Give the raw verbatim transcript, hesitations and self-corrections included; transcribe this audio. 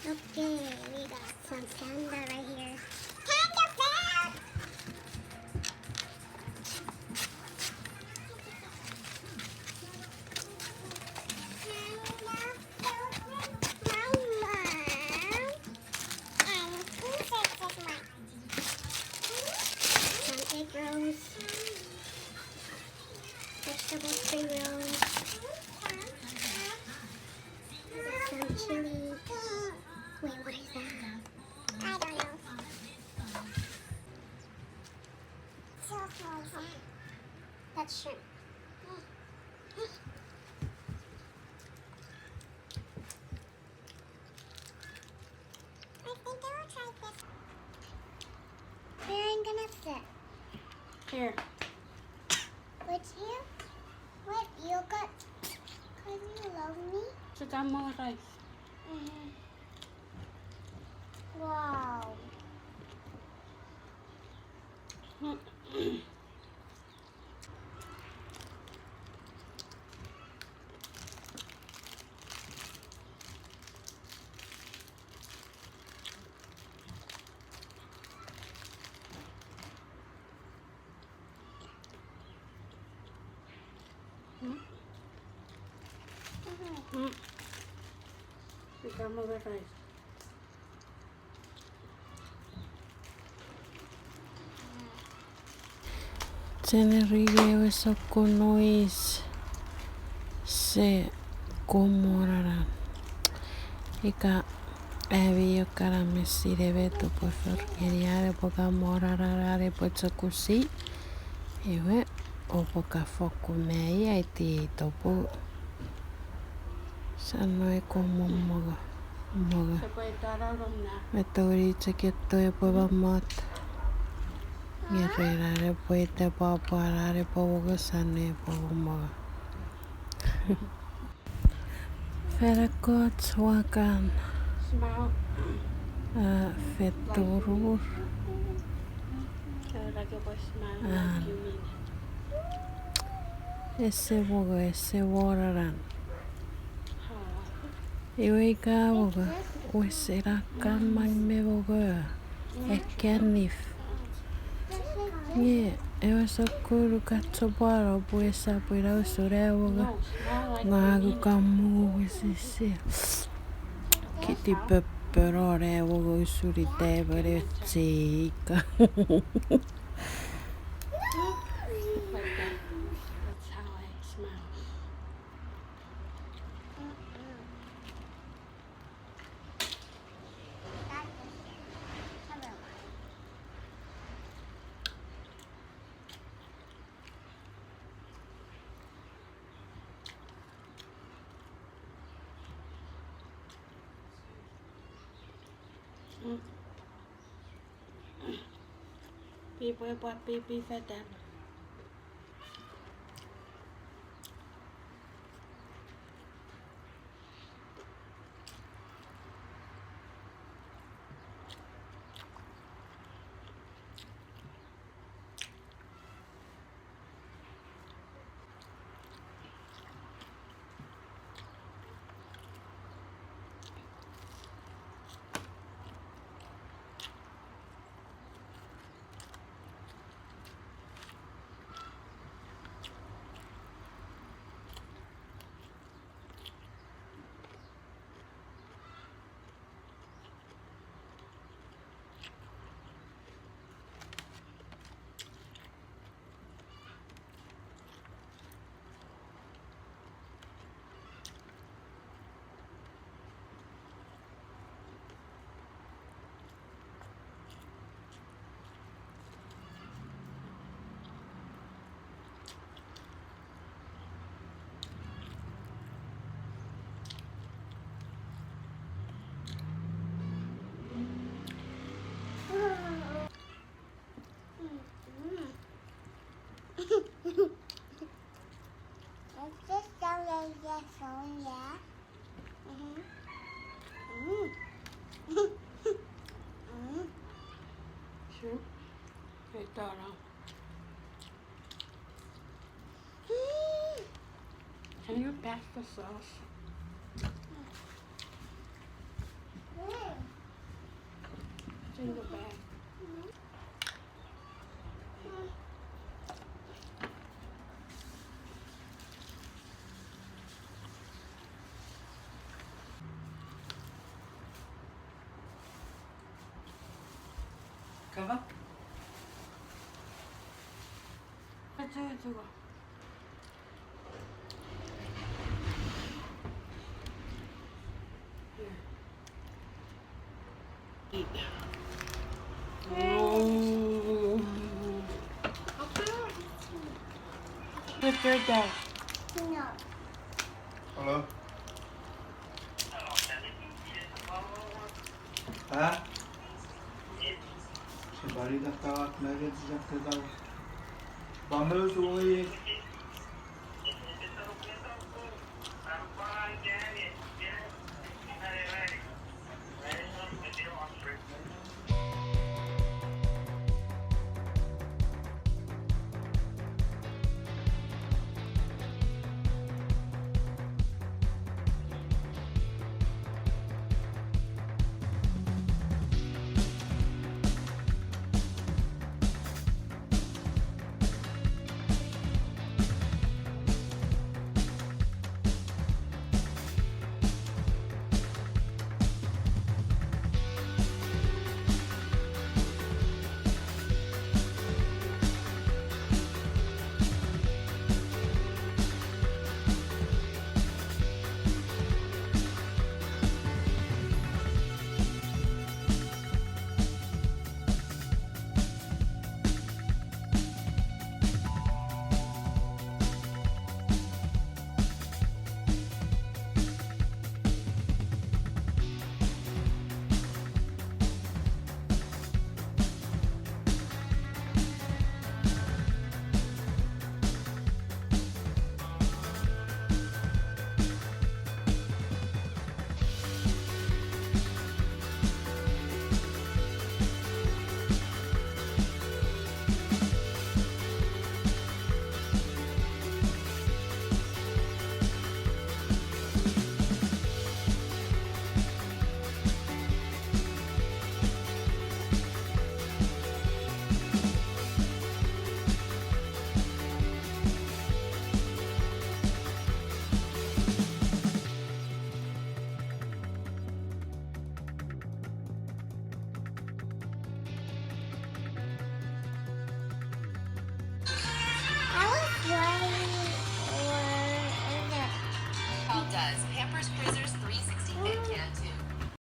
Okay, we got some panda right here. Panda bear! Panda bear. Mama. And who said this one? Some egg rolls. Vegetable spring rolls. Some chili. Wait, what is that? I don't know. That's shrimp. I think I will try this. Where I'm gonna sit. Here. Would you? Would you go? Could you love me? Sit down, more rice. Mm-hmm. Wow. Mm. Mm. Become a rice. Chenerik ewe sokkun noise se komoraran. Ika ami ekkana me sinei met oupwe fori ngeni an epwe kamoraran epwe chokusi, iwe oupwe ka fokkun mai aiti ei topu. Sa noi komomongo. Mongo. Met tongeni chok etto epwe mamot. Nge ren an epwe ita pwapwan an epwe mongo, sa noi epwe mongo. Fan ekkoch ua kan, a, feturur. An. Ese mongo, ese moraran. Iwe ika mongo, wesen a kan mang me mongo. Ekkan nif. Nge ewe sokkun ka chopwano pwe esap ina usun ewe mongo. Ngang ua kan mongo wesewesen. Kiti peperon ewe mongo usun ita emon chika. Pipwe pwa pipi fetan. It's just down there, yes, oh, yeah. Mm-hmm. Mm-hmm. Mm-hmm. Sure. Great, Donna. Mm. Can you pass the sauce? Mm. Kava? Kachu, chuko. Hello. Ha? Somebody that talk, maybe it's just 'cause I bummer is always